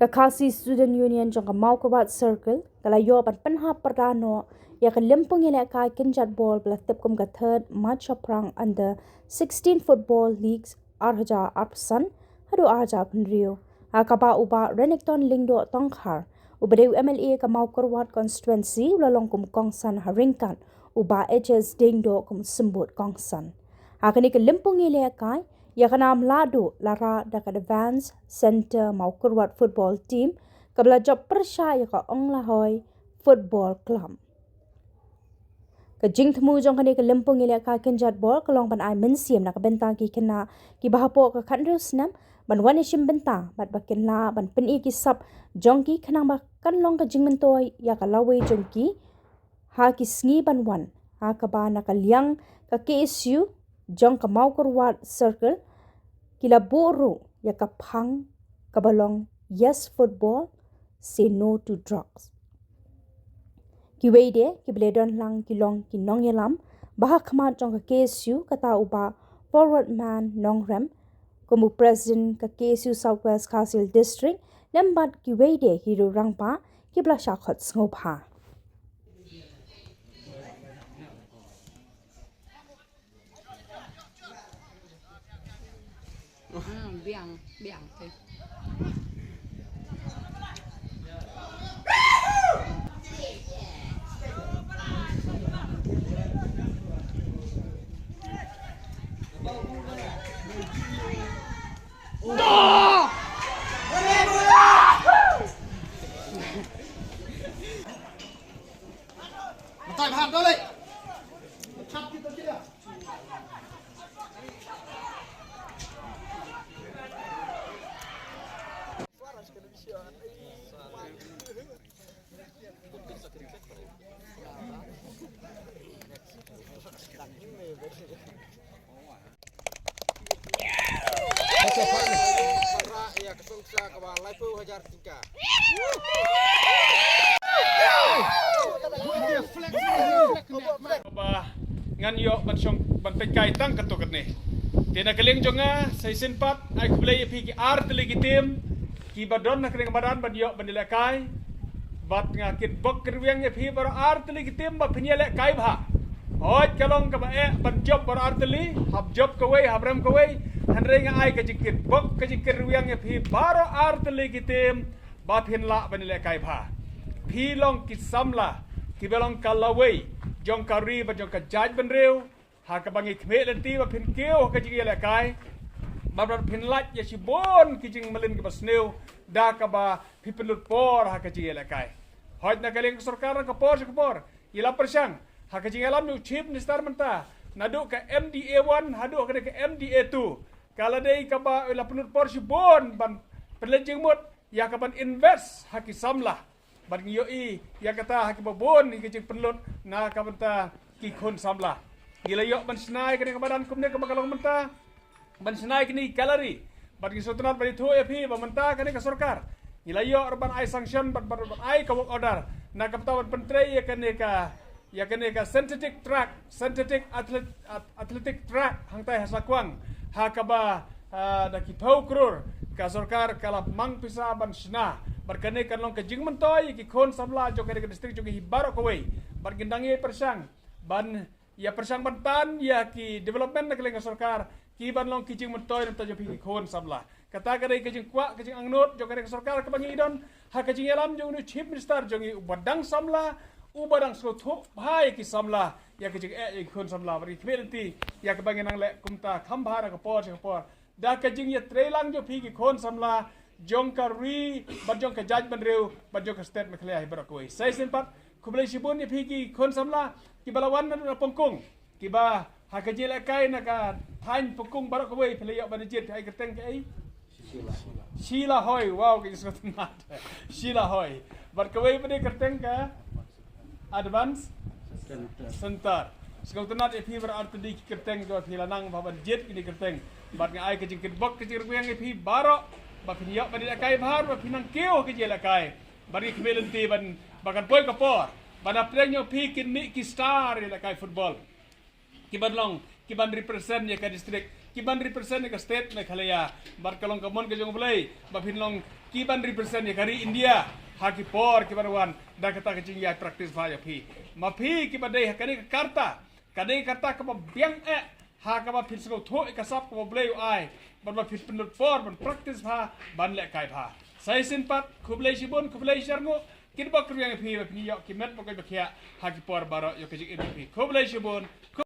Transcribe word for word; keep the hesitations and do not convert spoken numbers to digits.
Ka Khasi Student Union jong ka Mawkyrwat Circle ka la ïoh ban pynhap pyrda noh ïa ka lympung ïalehkai kynjat bol ba la tip kum ka Third Machaphrang Under sixteen Football Leagues ar hajar arphew san haduh ar hajar hynriew, ha kaba u Bah Renikton Lyngdoh Tongkhar, uba dei u M L A ka Mawkyrwat Constituency, u la long kum kongsan ha ryngkat u Bah H S Diengdoh kum symbud kongsan. Ha kane ka lympung ïalehkai, ïa ka nam lahduh la rah da ka Advance Centre Mawkyrwat Football Team, kaba la jop pyrshah ïa ka Onglahoi Football Club. Ka jingthmu jong kane ka lympung ïalehkai kynjat bol ka long ban ai mynsiem na ka bynta ki khynnah kiba hapoh ka khathynriew snem ban wan ïashim bynta bad ba kin lah ban pyni ki sap jong ki khnang ba kan long ka jingmyntoi ïa ka lawei jong ki ha ki sngi ban wan, ha kaba na ka liang ka K S U jong ka Mawkyrwat Circle ki la buh ruh ïa ka phang kaba long Yes Football, Say No to Drugs. Kiwei de kiba la don lang ki long ki nongïalam ba ha khmat jong ka K S U, kata u Bah Forward Man Nongrem kum u President ka K S U South West Khasi Hills District, lem bad kiwei de ki riew rangbah kiba la shah khot sngewbha. Ah, biang, biang te. Ba ngan ïoh ban shong ban pynkai tang katto katne. Te na ka liang jong nga, sa shisien pat ai khublei ïa phi ki ar tylli ki team kiba don ha kane ka madan ban ïoh ban ïalehkai. Bad nga kitbok kitrwiang ïa phi baroh ar tylli ki team ba phin ïalehkai bha. Hooid, ka long kaba eh ban jop baroh ar tylli, hap jop kawei, hap rem kawei. Hynrei nga ai ka jingkitbok ka jingkitrwiang ïa phi baroh ar tylli ki team ba phin lah ban ïalehkai bha. Phi long ki samla kiba long ka lawei jong ka ri bad jong ka jaitbynriew, ha kaba ngi khmih lynti ba phin kiew ha ka jingïalehkai bad ba phin lait ïa shibun ki jingmlien kiba sniew da kaba phi pynlut por ha ka jingïalehkai. Hooid, na ka liang ka sorkar, na ka por sha ka por ngi la pyrshang ha ka jingïalam u Chief Minister mynta, naduh ka M D A one haduh ka, ka M D A two, ka la dei kaba la pynlut por shibun ban pynleit jingmut ïa kaban invest ha ki samla. Bad ngi ïohi ïa kata ha kiba bun ïa ki jingpynlut na ka bynta ki khun samla. Ngi la ïoh ban shna ïa kane ka madan kumne kaba ka long mynta, ban shna ïa kine ki gallery. Bad ngi sngewtynnat ban ïathuh ïa phi ba mynta kane ka sorkar ngi la ïoh ruh ban ai sanction bad, bad ban ai ka work order na ka bynta ban pyntrei ïa kane ka, ïa kane ka synthetic track, synthetic athlet-, ath-, athletic track hangtai ha Sakwang, ha kaba, ah, da ki phew klur ka sorkar ka la mang pisa ban shna. Bad kane kan long ka jingmyntoi ïa ki khun samla jong kane ka district jong ngi hi baroh kawei. Bad ngi dang ïa pyrshang ban ïa pyrshang ban tan ïa ki development na ka liang ka sorkar ki ban long ki jingmyntoi na ka bynta jong phi ki khun samla. Kata ka dei ka jingkwah, ka jingangnud jong kane ka sorkar kaba ngi don ha ka jingïalam jong u Chief Minister jong ngi, uba dang samla, uba dang sngewthuh bha ïa ki samla, ïa ka jingeh ïa ki khun samla. Bad ngi khmih lynti ïa kaba ngin nang leh kumta kham bha na ka por sha ka por da ka jingïatreilang jong phi ki khun samla jong ka ri bad jong ka jaitbynriew bad jong ka state Meghalaya hi baroh kawei. Sa shisien pat khublei shibun ïa phi ki khun samla kiba la wan na Pongkung, kiba ha ka jingïalehkai na ka thaiñ Pongkung baroh kawei phi la ïoh ban jied. Phi ai kyrteng kaei? Sheila Hoi. Wow, ka jingsngewtynnat. Sheila Hoi. Bad kawei pat dei kyrteng ka Advance Center. Sngewtynnat ïa phi baroh ar tylli ki kyrteng kiba phi la nang bha ban jied kine ki kyrteng. Bad nga ai ka jingkitbok ka jingkyrkhu ïa phi baroh ba phin ïoh ban ïalehkai bha, ba phin nang kiew ha ka jingïalehkai. Bad ngi khmih lynti ban, ba kan poi ka por ba na pdeng jong phi kin mih ki star ïalehkai football kiban long, kiban represent ïa ka district ki ban represent ïa ka state Meghalaya bad ka long ka mon ka jong U Blei ba phin long ki ban represent ïa ka ri India ha ki por ki ban wan da kata ka jingïaid practice bha ïa phi. Ma phi ki ba dei ha kane ka karta, ka dei ka karta kaba biang eh ha kaba phin sngewthuh ïa ka sap kaba U Blei u ai bad ba phin pynlut por ban practice bha, ban lehkai bha. Sa shisien pat khublei shibun, khublei shihajar nguh. Ki dei ba kyrwiang ïa phi ba phin ïoh ki met ba koit ba khiah ha ki por baroh ïa ka jingim ïa phi. Khublei shibun.